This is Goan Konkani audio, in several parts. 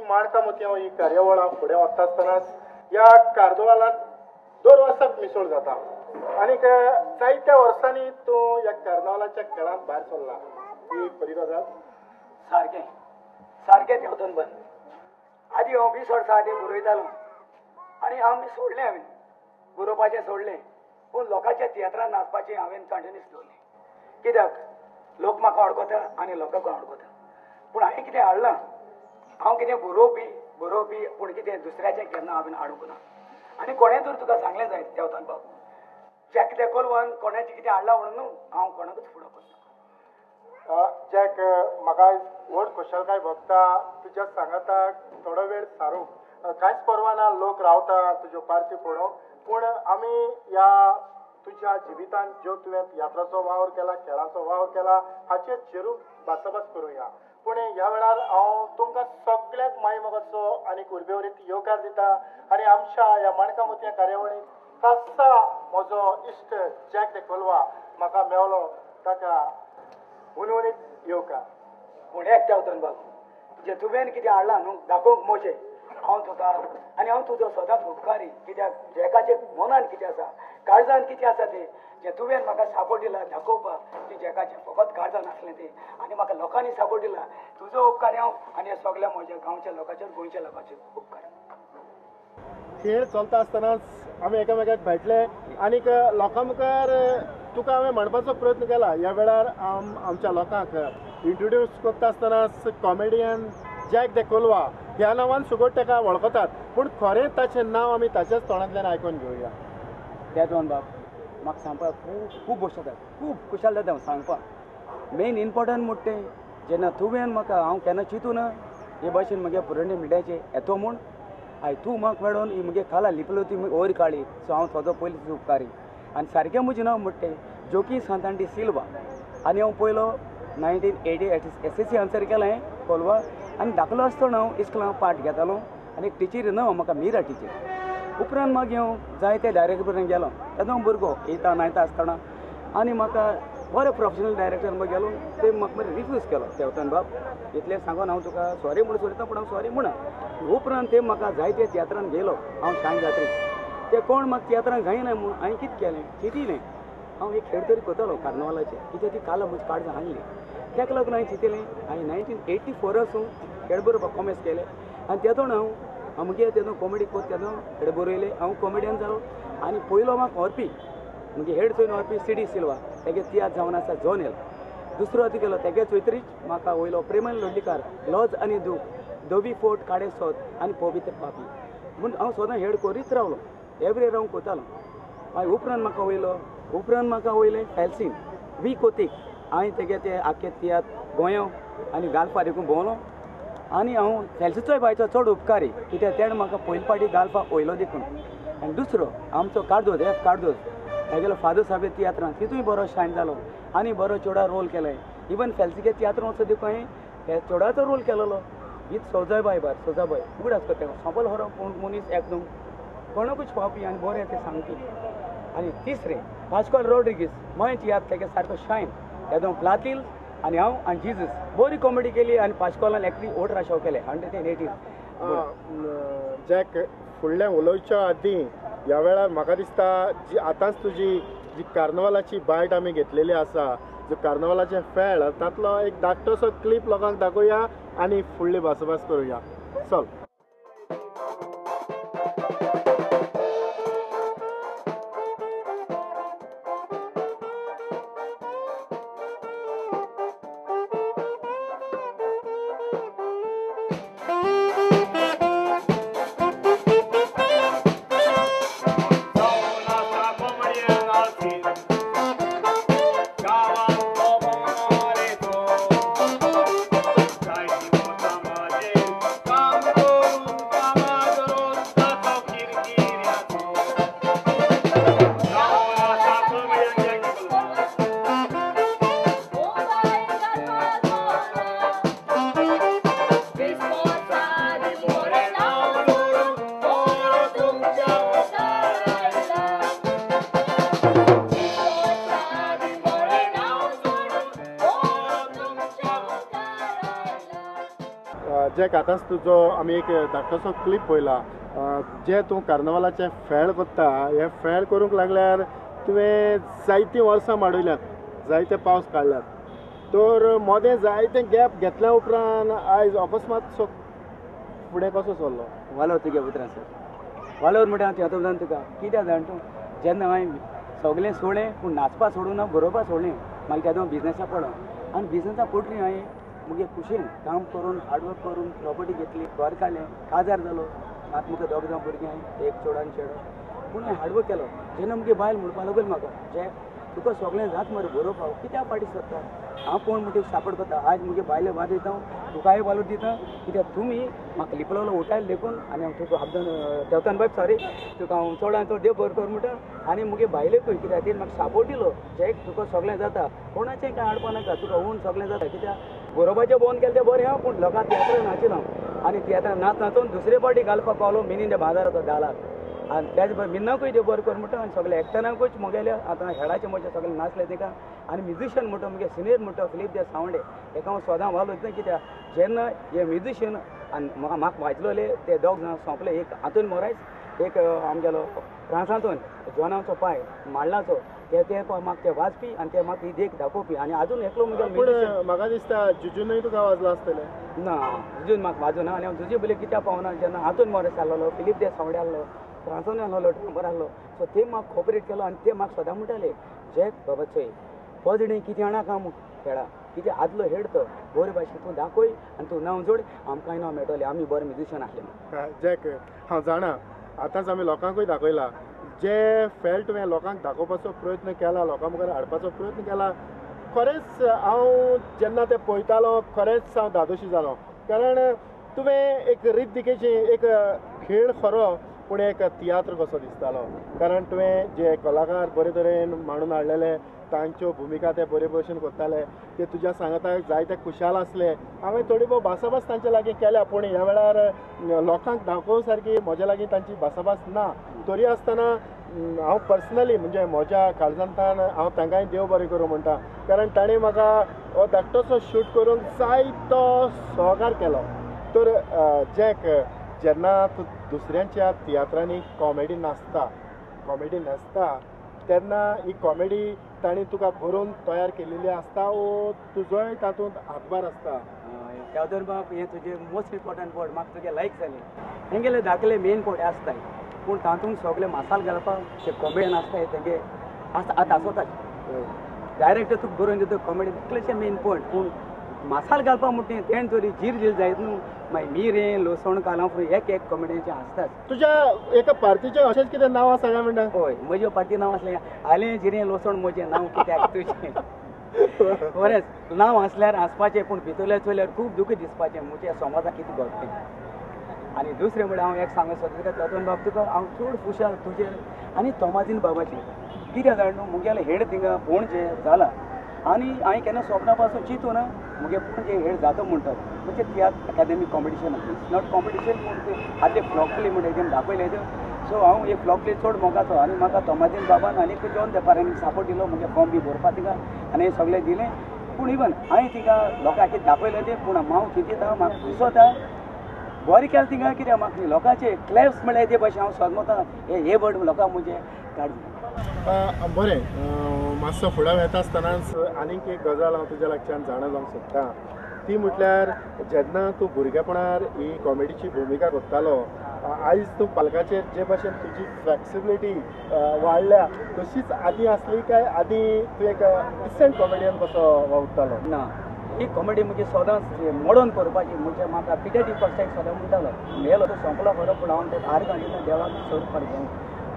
माणकां मोतयां ही कार्यावळ हांव फुडें वता आसतनाच ह्या कार्दोवालांत दर वर्साक मिसळ जाता आनीक जायत्या वर्सांनी तूं ह्या कार्नावालाच्या खेळांत भायर सरला, ही खरी गजाल? सारकें सारकें देंवतन बंद. आदी हांव 20 वर्सां आदीं बरयतालो आनी हांव सोडलें, हांवें बरोवपाचें सोडलें, पूण लोकांच्या तियात्रान नाचपाचें हांवें कंटिन्यूस दवरलें. कित्याक लोक म्हाका वळखता आनी लोकांक वळखता, पूण हांवें कितें हाडलां, हांव कितें बरोवपी पूण कितें दुसऱ्याचें केन्ना हांवें हाडूंक ना. आनी कोणें तर तुका सांगलें जायत देवतान बाब, जॅक देकोलवान कोणाचें कितें हाडलां म्हणून न्हू हांव कोणाकूच फुडो करना. जॅक, म्हाका व्हड खुशालकाय भोगता तुज्या सांगाताक थोडो वेळ सारूंक. कांयच परवा ना लोक रावता तुज्यो पार्टी पळोवंक, पूण आमी ह्या तुज्या जिवितांत ज्यो तुवें तियात्राचो वावर केला, खेळाचो वावर केला, हाचेर जरूर भासाभास करुया. पूण ह्या वेळार हांव तुमकां सगळ्यांक माई मोगाचो आनी उर्बेवरीत येवकार दिता आनी आमच्या ह्या माणकां मोतयां कार्यावळींत खासा म्हजो इश्ट जॅक देकोलवा म्हाका मेवलो, ताका हुनहुनीत येवकार. पूण एक देवतन बाब, जे तुवें कितें हाडलां न्हू दाखोवंक मोजें हांव तुका, आनी हांव तुजो सदांच उपकारी. कित्याक जॅकाचे मनान कितें आसा, काळजान कितें आसा तें जें तुवें म्हाका सापोर्ट दिला दाखोवपाक की जॅकाचें फकत काळजान आसलें तें, आनी म्हाका लोकांनी सापोर्ट दिला, तुजो उपकार हांव आनी सगळ्या म्हज्या गांवच्या लोकांचेर, गोंयच्या लोकांचेर उपकार. खेळ चलता आसतनाच आमी एकामेकाक भेटले आनीक लोकां मुखार तुका हांवें म्हणपाचो प्रयत्न केला. ह्या वेळार आमच्या लोकांक इंट्रोड्यूस करता आसतनाच कॉमेडियन जॅक देकोलवा ह्या नांवान सुगट ताका वळखतात, पूण खरें ताचें नांव आमी ताच्याच तोंडांतल्यान आयकून घेवया. तेजवान बाब, म्हाका सांगपाक खूब खूब खोश जाता, खूब खुशाल जाता हांव सांगपाक. मेन इम्पोर्टंट म्हणटा तें जेन्ना तुवें म्हाका, हांव केन्ना चिंतू ना हे भाशेन म्हगे पुरणे मिडियाचें येतो म्हूण, आयज तूं म्हाका मेळोन ही म्हगे खाला लिपलो ती वयर काडली, सो हांव तुजो पयलीं उपकारी. आनी सारकें म्हजें नांव म्हणटा तें जोकी सांतान सिल्वा, आनी हांव पयलो 1988 SSC answer केलें कोलवा, आनी धाकलो आसतना हांव इस्कुलांत पार्ट घेतालो आनी एक टिचरी न्हू म्हाका मिरा टिचर. उपरांत मागीर हांव जायते डायरेक्टर पर्यंत गेलो, तेन्ना हांव भुरगो एथा नायन्था आसतना, आनी म्हाका बरो प्रोफेशनल डायरेक्टर मागीर गेलो, ते म्हाका मागीर रिफ्यूज केलो. देवतान बाब इतलें सांगून हांव तुका सॉरी म्हणून सोडटा, पूण हांव सॉरी म्हणा. उपरांत ते म्हाका जायते तियात्रान गेलो हांव शान जात्रेक, ते कोण म्हाका तियात्रान घायना म्हूण हांवें कितें केलें चिंतिलें, हांव एक खेळ तरी करतालो कार्नवालाचें, कित्याक ती काला म्हजी काळजां हाडली. ताका लागून हांवें चिंतिलें, हांवें 1984 खेळ बरोवपाक कॉमेस केलें आनी तेदोन हांव म्हगे तेदो कॉमेडी कोत तेदो हेड बरयलें, हांव कॉमेडियन जालो. आनी पयलो म्हाका व्हरपी म्हगे हेड चोयन व्हरपी सी डी सिल्वा, तेगे तियात्र जावन आसा जोनेल. दुसरो केलो तेगे चोयतरीच म्हाका वयलो प्रेमल लोंढीकार, लॉज आनी दूख, धवी फोट काडे सोद आनी पवित्र पापी म्हूण हांव सदां हेड करीत रावलो, एवरी इयर हांव कोतालो. मागीर उपरांत म्हाका वयलो, उपरांत म्हाका वयलें फेल्सीन वी कोतीक, हांवें तेगे ते आख्खे तियात्र गोंयो आनी गाल्फा देखून भोंवलो आनी हांव फेल्सीचोय बायचो चड उपकारी, कित्याक तेणें म्हाका पयले फावटी गाल्फा वयलो देखून. आनी दुसरो आमचो कार्दोज, एफ कार्दोज, तेगेलो फादर साहेब तियात्रान तितूय बरो शायन जालो आनी बरो चेडा रोल केले. इवन फेल्सीगे तियात्रान वचो देखून हांवें चेडाचो रोल केलेलो हीच सोजाबाय बार, सोजाबाय उगडास करता सोंपल खरो, पूण मनीस एकदम कोणाकूच पावपी आनी बरें तें सांगपी. आनी तिसरें पास्कॉल रॉड्रिगीस, मय तियात्र तेगे सारको शायन, तेदो प्लातील आनी हांव आनी जिजस बरी कॉमेडी केली आनी पास्कॉलान एकली 18 शो केले 118. जॅक, फुडलें उलोवच्या आदीं ह्या वेळार म्हाका दिसता जी आतांच तुजी जी कार्नवालाची बायट आमी घेतलेली आसा, जो कार्नवालाचें फेळ, तांतलो एक धाकटोसो क्लिप लोकांक दाखोवया आनी फुडली भासाभास करुया. चल. Come जॅक, आतांच तुजो आमी एक धाकटोसो क्लिप पळयला, जे तूं कार्नवालाचें फेळ करता, हे फेळ करूंक लागल्यार तुवें जायतीं वर्सां माडयल्यात, जायते पावस काडल्यात, तर मदें जायते गॅप घेतल्या उपरांत आयज अकस्मात सो फुडें कसो सरलो? वालोर तुगे उतरां सर, वालोर म्हणटा हांव तियात्र तुका कित्याक जाण तूं, जेन्ना हांवें सगळें सोडलें पूण नाचपा सोडूं ना, बरोवपा सोडलें, मागीर तेदो बिजनसा पडलो आनी बिजनसा पडली हांवें मुगे खुशयेन काम करून हार्डवर्क करून प्रॉपर्टी घेतली, घर काडलें, काजार जालो, आतां मुगे दोग जाण भुरगीं हांवें, एक चेडो आनी चेडो, पूण हांवें हार्डवर्क केलो. जेन्ना मुगे बायल म्हणपाक लागली म्हाका, जे तुका सगळें जात मरे बरोवपाक कित्याक फाटीं सरता, हांव कोण म्हणटा सापोर्ट करता, आयज मुगे बायले वाद दिता, तुकाय वालोर दिता, कित्याक तुमी म्हाका लिपलोलो उठायले देखून आनी हांव तुका आबदन देवतान बाब सॉरी तुका हांव चडान चड देव बरो कर म्हणटा, आनी मुगे बायलेकूय कित्याक तिणें म्हाका सापोर्ट दिलो, जे तुका सगळें जाता, कोणाचें कांय हाडपा नाका, तुका हून सगळें जाता, कित्याक बरोवपाचें बंद केलें तें बरें आहा, पूण लोकांक तियात्रां नाचिना हांव आनी तियात्रां नाच नाचून दुसरे पावटी घालपाक पावलो मिनीन बाजाराचो 10 लाख, आनी त्याच बरोबर मिन्नाकूय देव बरो कर म्हणटा, आनी सगळे एक्टरांकूच म्हगेले आतां हेडाचे म्हजे सगळे नाचले ताका, आनी म्युजिशियन म्हणटा मुगे सिनियर म्हणटा फिलीप दे सांवडे, ताका हांव सदां वालोर दिता, कित्याक जेन्ना हे म्युजिशियन आनी म्हाका वाजलोले ते दोग जाण सोंपले, एक आंतोन मोरायस, एक आमगेलो फ्रांसांतून जॉनाचो पाय मांडलाचो, ते ते म्हाका ते वाजपी आनी ते म्हाका ही देख दाखोवपी, आनी आजून एकलो मुगेलो. म्हाका दिसता जुजूनय तुका वाजलो आसतलें? ना, जुजून म्हाका वाजूना, आनी हांव जुजू बले कित्याक पावना, जेन्ना आंतोन मोरायस आसलेलो, फिलीप दे सांवडे आसलो, फ्रांसांतून आसलो, ड्रमर आसलो, सो ते म्हाका कोपरेट केलो आनी ते म्हाका सदां म्हणटाले, जॅक बाबा चोय पजणी कितें जाणा काम खेळा, कितें आदलो हेड तो बरे भाशेन तूं दाखय आनी तूं नांव जोड, आमकांय नांव मेळटलें, आमी बरे म्युजिशियन आसले. जॅक, हांव जाणा आतांच आमी लोकांकूय दाखयला, जे फेळ तुवें लोकांक दाखोवपाचो प्रयत्न केला, लोकां मुखार हाडपाचो प्रयत्न केला, खरेंच हांव जेन्ना तें पळयतालो खरेंच हांव धादोशी जालो, कारण तुवें एक रीत दिकेची एक खेळ खरो पूण एक तियात्र कसो दिसतालो, कारण तुवें जे कलाकार बरे तरेन मांडून हाडलेले, तांच्यो भुमिका ते बरे भशेन करताले, ते तुज्या सांगाताक जायते खुशाल आसले. हांवें थोडी भोव भासाभास तांचे लागीं केल्या, पूण ह्या वेळार लोकांक दाखोवं सारकी म्हज्या लागीं तांची भासाभास ना, तरी आसतना हांव पर्सनली म्हणजे म्हज्या काळजांतल्यान हांव तांकांय देव बरें करूं म्हणटा, कारण ताणें म्हाका हो धाकटोसो शूट करूंक जायतो सहकार केलो. तर जॅक, जेन्ना तूं दुसऱ्यांच्या तियात्रांनी कॉमेडी नासता, कॉमेडी नासता तेन्ना ही कॉमेडी तांणी तुका बरोवन तयार केलेली आसता वो तुजोय तातूंत हातभार आसता? तेवदर बाब, हें तुजें मोस्ट इम्पोर्टंट वर्ड म्हाका तुगे लायक जालें. तेंगेले दाखले मेन पोट आसताय, पूण तातूंत सगळे मसाल घालपाक ते कॉमेडियन आसताय, तेंगे आतां आसोताच डायरेक्ट तुका बरोवन दिता कॉमेडी तितलेशें मेन पॉयंट, पूण मसाल घालपाक म्हणटा तेणें तरी जीर जीर जायत न्हू, मागीर मिरें लसण कालांफूर एक एक कॉमेडियनचें आसताच. तुज्या एका पार्टीचें अशेंच कितें नांव आसा काय म्हणटा? हय, म्हज्या पार्टी नांव आसलें आलें जिरें लसण म्हजें नांव, कित्याक तुजें खरेंच नांव आसल्यार हांसपाचें, पूण भितरल्या चोयल्यार खूब दुखी दिसपाचें म्हज्या समाजाक कितें घडटा तें. आनी दुसरें म्हणल्यार हांव एक सांगूंक सोदता तुका तेतून बाब, तुका हांव चड खुशाल तुजेर आनी तोमाजीन बाबाचेर, कित्याक जाणा न्हू मुगेलें हेड थिंगा पणजे जाला, आनी हांवें केन्ना स्वप्ना पासून चिंतू ना मुगे पणजे हेड जाता म्हणटा, म्हणजे tiatr academy competition, it's not competition, पूण ते आदले फ्लॉक प्ले म्हणटा तेणें दाखयलें तें, सो हांव एक फ्लॉक प्ले चड मोगाचो, आनी म्हाका तोमाजीन बाबान आनी जॉन देपारान सपोर्ट दिलो, मुगे फॉर्म बी भरपा तिका आनी हें सगळें दिलें, पूण इवन हांवें तिका लोकांक कितें दाखयलें तें, पूण हांव चिंतता म्हाका दिसता बरें केलें तिंगा, कित्याक म्हाका लोकांचे क्लॅप्स म्हळ्यार ते भाशेन हांव सदमता हे वर्ड लोकांक म्हजे काड. बरें, मातसो फुडें वता आसतनाच आनीक एक गजाल हांव तुज्या लागच्यान जाणा जावंक सोदता, ती म्हटल्यार जेन्ना तूं भुरगेपणार ही कॉमेडीची भुमिका करतालो, आयज तूं पालकाचेर जे भाशेन तुजी फ्लॅक्सिबिलिटी वाडल्या तशीच आदीं आसली काय आदीं तूं एक डिसंट कॉमेडियन कसो वावुरतालो? ना, ही कॉमेडी म्हजी सदांच मोडून करपाची, म्हणजे म्हाका पिटर डी कॉस्टाक सदां म्हणटालो मेलो तो सोंपलो खरो, पूण हांव तेका आर्गां दिना देवाक सोडपाक जाय.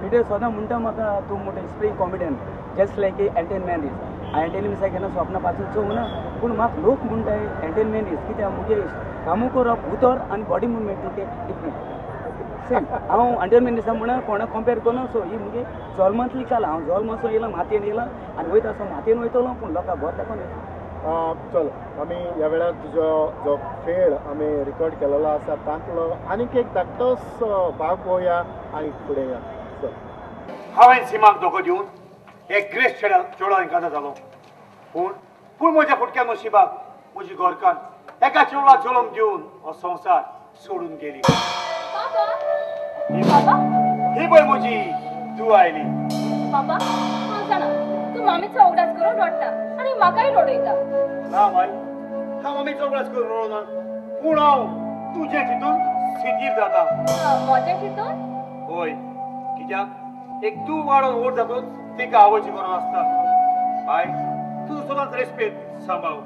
पिटर सदां म्हणटा म्हाका तूं म्हणटा spring comedian just like a Anton Menezes, हांवें एंटन मिसाक केन्ना स्वप्ना पासून चोवंक ना, पूण म्हाका लोक म्हणटाय एंटन मेनीस, कित्याक मुगे कामूं करप उतर आनी बॉडी मुवमेंट ते डिफरंट सेम. हांव एंटन मेनीसा म्हणून कोणाक कंपेर करना, सो ही मुगे जल्मांतली कला, हांव जल्मासो येयला मातयेन येयला आनी वयता असो मातयेन वयतलो, पूण लोकांक बरें दाखोवन वयतलो. चल, आमी ह्या वेळार तुजो जो खेळ आमी रिकॉर्ड केलेलो आसा तांतलो आनीक एक धाकटोसो भाग पळोवया आनी फुडें या. चल. हांवें सीमाक धोको दिवन एक ग्रेस चेडो हांकां जालो, पूण पूण म्हज्या फुटक्या नशिबाक म्हजी गोरकान एका चेडवाक जल्म दिवन हो संवसार सोडून गेली. बाबा ही पळय म्हजी धूव आयली. बाबा हांव जाणा तूं मामीचो उगडास करून रडटा आनी म्हाकाय रडयता. ना बाय, हांव मामीचो उगडास करून रडना, पूण हांव तुजें चिंतून सितीर जाता. म्हजें चिंतून? हय, कित्याक एक तूं वाडोवन व्हड जातूच तिका आवयची गरज आसता. बाय, तूं सदांच रेस्पेद सांबाळ.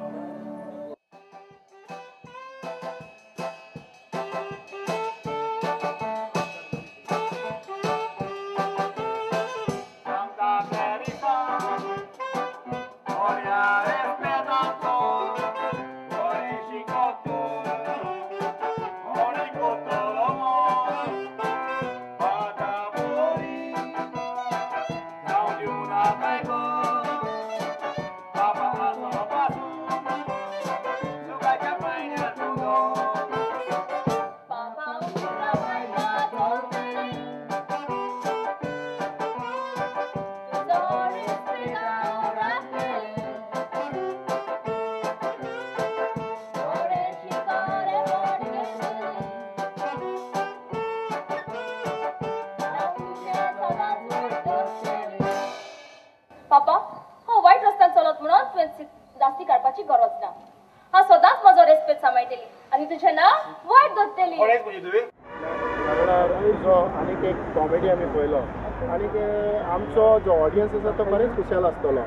पापा, हांव वायट रस्त्यान चलत म्हणून तुवें जास्ती काडपाची गरज ना. हांव सदांच म्हजो रेस्पेद सांबाळटली आनी तुजें नांव वायट धरतली. तुजो आनीक एक कॉमेडी आमी पळयलो आनीक आमचो जो ऑडियन्स आसा तो बरेच खुशाल आसतलो.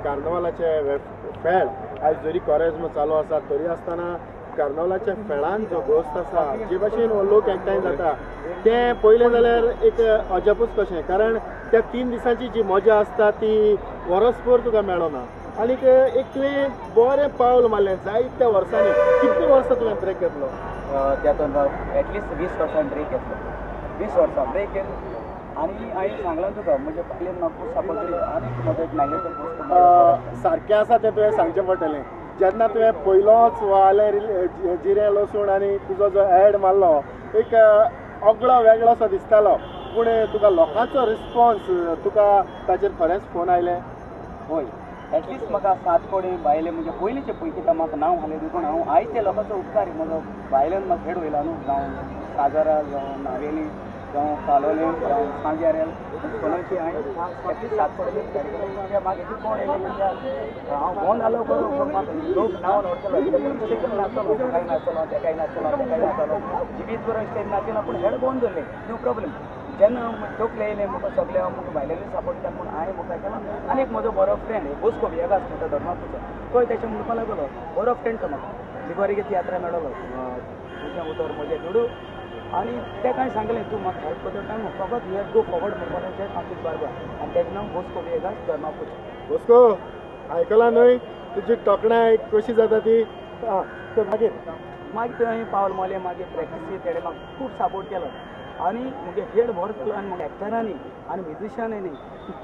कार्नवालाचे फेळ आयज जरी कॉरेज्म चालू आसा तरी आसतना कार्नवालाच्या फेळान जो गोस्त आसा जे भाशेन लोक एकठांय जाता तें पळयलें जाल्यार एक अजापूच कशें, कारण त्या 3 दिसांची जी मजा आसता ती वरसभर तुका मेळना. आनीक एक तुवें बरें पावल मारलें जायत्या वर्सांनी. कितलीं वर्सां तुवें ब्रेक घेतलो? त्यातून एटलिस्ट 20 वर्सां ब्रेक घेतलो. 20 वर्सां ब्रेक घेतलो आनी हांवें सांगलां तुका म्हजे बायलेन म्हाका खूब सपोर्ट केली आनी म्हजो एक मॅनेजर पोस्ट सारकें आसा तें तुवें सांगचें पडटलें. जेन्ना तुवें पयलोच आलें जिरें लसूण आनी तुजो जो एड मारलो एक अगळो वेगळोसो दिसतालो, पूण तुका लोकांचो रिस्पॉन्स तुका ताचेर खरेंच फोन आयले? हय, एटलिस्ट म्हाका 7 कडेन बायले म्हणजे पयलींचे पयलीं म्हाका नांव हालें देखून हांव आयज त्या लोकांचो उपकार म्हजो बायल्यान म्हाका हेड वयला न्हू, जावं साजरा जावं नावेली जावं कालोलें जावं सांजेरेल कोणाची हांवें एटलिस्ट 7 कडेन कार्यक्रम म्हाका कोण येयले म्हणजे हांव बंद जालो करूं, पूण म्हाका लोक नांव व्हरतलो स्टेजीर नाचतलो, कांय नाचतलो तेकाय नाचतलो तेकाय नाचतलो जिवीत बरो स्टेज नाचलो, पूण हेड बंद दवरलें. No problem. जेन्ना तकले येयलें म्हाका सगळें म्हाका भायल्यांनी सपोर्ट केला म्हूण हांवें मुखार केलो. आनी एक म्हजो बरो फ्रेंड बोस्को वियेगास म्हणटा धर्मापूरचो, तोय तेशें म्हणपाक लागलो बरो फ्रेंड तो म्हाका लिगोरी तियात्रा मेळलो तुजें उतर म्हजें दुडू. आनी तेका हांवें सांगलें तूं म्हाका हेल्प करता काय फकत you have go forward म्हणपाचें आमचें बारबार. आनी तेजें नांव बोस्को वियेगास धर्मापूरचो. बोस्को आयकलां न्हय तुजी तोखणाय कशी जाता ती? मागीर मागीर हांवें पावल मारलें, मागीर प्रॅक्टीसी तेणें म्हाका खूब सपोर्ट केलो आनी म्हगे खेळ बरो केलो. आनी म्हगे एक्टरांनी आनी म्युजिशियनांनी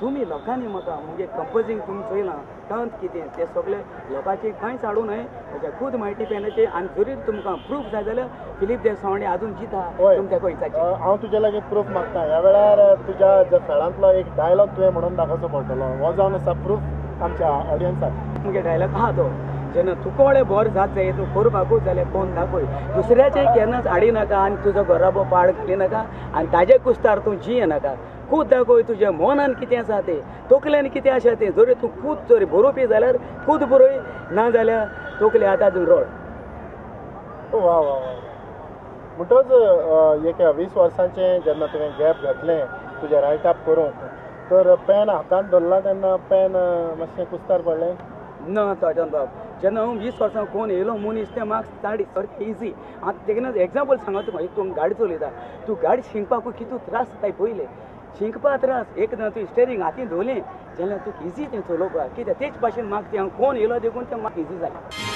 तुमी लोकांनी म्हाका म्हगे कंपोजींग तुमी चोयलां कांत कितें तें सगळें लोकांची कांयच हाडूं न्हय म्हज्या खूद म्हायती पेनाचें. आनी जरी तुमकां प्रूफ जाय जाल्यार फिलीप देसावणे आजून जिता तुमी तेका विचारचें. हांव तुज्या लागीं प्रूफ मागता ह्या वेळार तुज्या ज्या खेळांतलो एक डायलॉग तुवें म्हणून दाखोवचो पडटलो, हो जावन आसा प्रूफ आमच्या ऑडियन्साक. म्हगे डायलॉग आहा तो जेन्ना तुका बरें जात जाय तूं करपाकूच जाल्यार कोण दाखय, दुसऱ्याचें केन्नाच हाडी नाका आनी तुजो घराबो पाड घाली नाका आनी ताजे कुस्तार तूं जिये नाका. खूद दाखय तुज्या मनान कितें आसा तें, तकल्यान कितें आसा तें. जरी तूं खूद जरी बरोवपी जाल्यार खूद बरोय, ना जाल्यार तकले आतां तूं रड. वा वा वा. म्हणटच एक 20 वर्सांचें जेन्ना तुवें गॅप घातलें तुजें रायटअप करूंक, तर पेन हातांत धरलां तेन्ना पेन मातशें कुस्तार पडलें ना? तोजन बाब जेन्ना हांव 20 वर्सां कोण येयलो मनीस तें म्हाका साडी सारकें इजी. आतां तेन्ना एग्जाम्पल सांगा तुका, एक तूं गाडी चलयता, तूं गाडी शिकपाक कितू त्रास जाताय पयलें शिकपा त्रास. एकदां तुवें स्टेरींग हातीन धरलें जाल्यार तुका इजी तें चलोवपाक, कित्याक तेच भाशेन म्हाका तें हांव कोण येयलो देखून तें म्हाका इजी जालें.